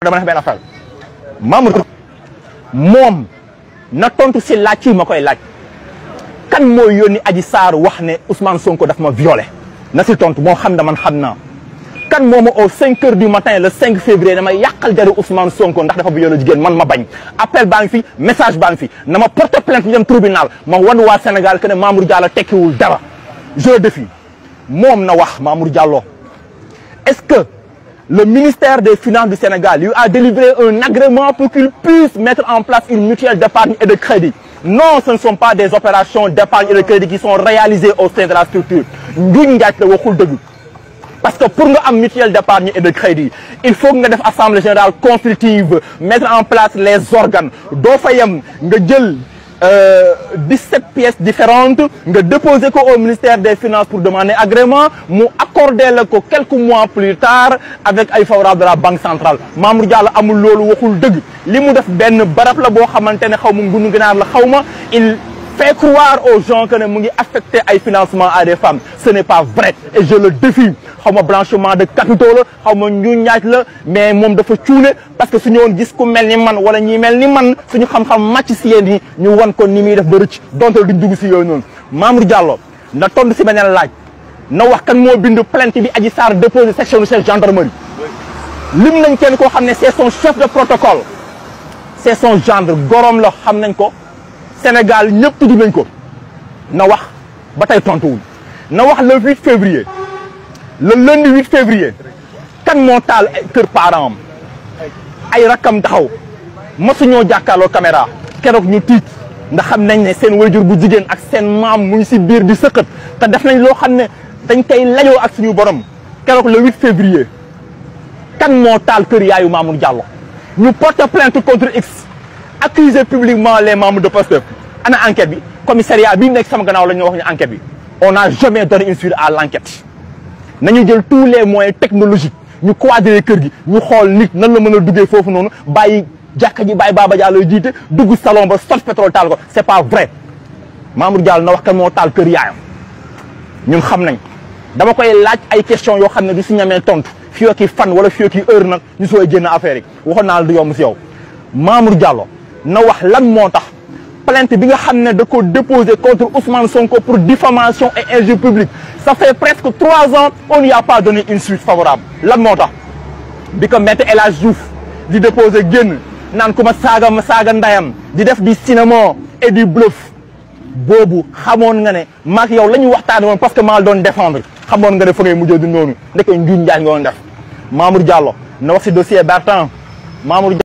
dama def benn affaire Mamour moom na tontu si laaj yi ma koy laaj kan mooy yónni Adji Sarr wax ne Ousmane Sonko daf ma violé na si tontu moo xam ne man xam naa kan moo ma au 5 heures du matin le 5 février dama yàqal jaru Ousmane Sonko ndax dafa violé jigéen man ma bañ appel baa ngi fi message baa ngi fi na ma porter plainte ñu dem tribunal ma wan waa Sénégal que ne Mamour Diallo tekkiwul dara je le défie moom na wax Mamour Diallo est-ce que le ministère des Finances du Sénégal lui a délivré un agrément pour qu'il puisse mettre en place une mutuelle d'épargne et de crédit? Non, ce ne sont pas des opérations d'épargne et de crédit qui sont réalisées au sein de la structure. Parce que pour une mutuelle d'épargne et de crédit, il faut que nous fassions assemblée générale consultative, mettre en place les organes. Nous 17 pièces différentes, nous déposer au ministère des Finances pour demander agrément, nous accorder quelques mois plus tard avec ay favorable de la Banque centrale. Mamour Diallo amul lolu waxul deug. Limu def ben barap la bo xamantene xawma ngunu gënar la xawma, il fait croire aux gens que mu ngi affecter ay financement à des femmes. Ce n'est pas vrai et je le défie. Xawma blanchiment de capitaux la, xawma ñu ñaaj la, mais mom dafa ciuné parce que suñu won gis ku melni man wala ñi melni man suñu xam-xam match ci yeen yi ñu won ko ni mi def ba recc donte duñ dugg ci yoy non. Mamour Diallo na tondu ci benen laaj. Na wax kan mo bind plainte bi Adji Sarr déposé section de gendarmerie. Lim nañ kenn ko xamné c'est son chef de protocole. C'est son gendre gorom la xam nañ ko. Sénégal ñëpp tudd nañ ko. Na wax ba tay tontuwul. Na wax le 8 février. Le lundi 8 février. Kan mo taal kër parents am. Ay rakam taxaw. Mosu ñoo jàkkaarloo caméra. Kérok ñu tiit ndax xam nañ ne seen wayjur bu jigéen ak seen maam mu ngi ci biir di sëkkat te def nañ loo xam ne dañ koy lajoo ak suñu borom keroog le 8 février kan moo taal kër yaayu Mamour Diallo ñu porte plainte contre X accuser publiquement les membres de Pastef ana enquête bi commissariat bi nekk sama gannaaw la ñu wax ñu enquête bi on n'a jamais donné une suite à l'enquête nañu jël tous les moyens technologiques ñu quadriller kër gi ñu xool nit nan la mën a duggee foofu noonu bàyyi jàkka ji bàyyi Baba Diallo jiite dugg salon ba sot pétrole taal ko c'est pas vrai Mamour Diallo na wax kan moo taal kër yaayam ñun xam nañ dama koy laaj ay question yoo xam ne du si ñamee tontu fii ak fan wala fii ak heure nag ñu sooy génn affaire yi waxoon naa la du yomb si yow Mamour Diallo na wax lan moo tax plainte bi nga xam ne da ko déposé contre Ousmane Sonko pour diffamation et injure publique ça fait presque 3 ans on n'y a pas donné une suite favorable lan moo tax bi ko Maître El Hadji Diouf di déposé génn naan ku ma saaga ndayam di def du cinéma et du bluff boobu xamoon nga ne maak yow la ñu waxtaane woon parce que maa doon défendre xamoon nga ne fa ngay mujjee du noonu ndeke njuuñ njaay nga doon def Mamour Diallo na wax si dossier Bertrand Mamour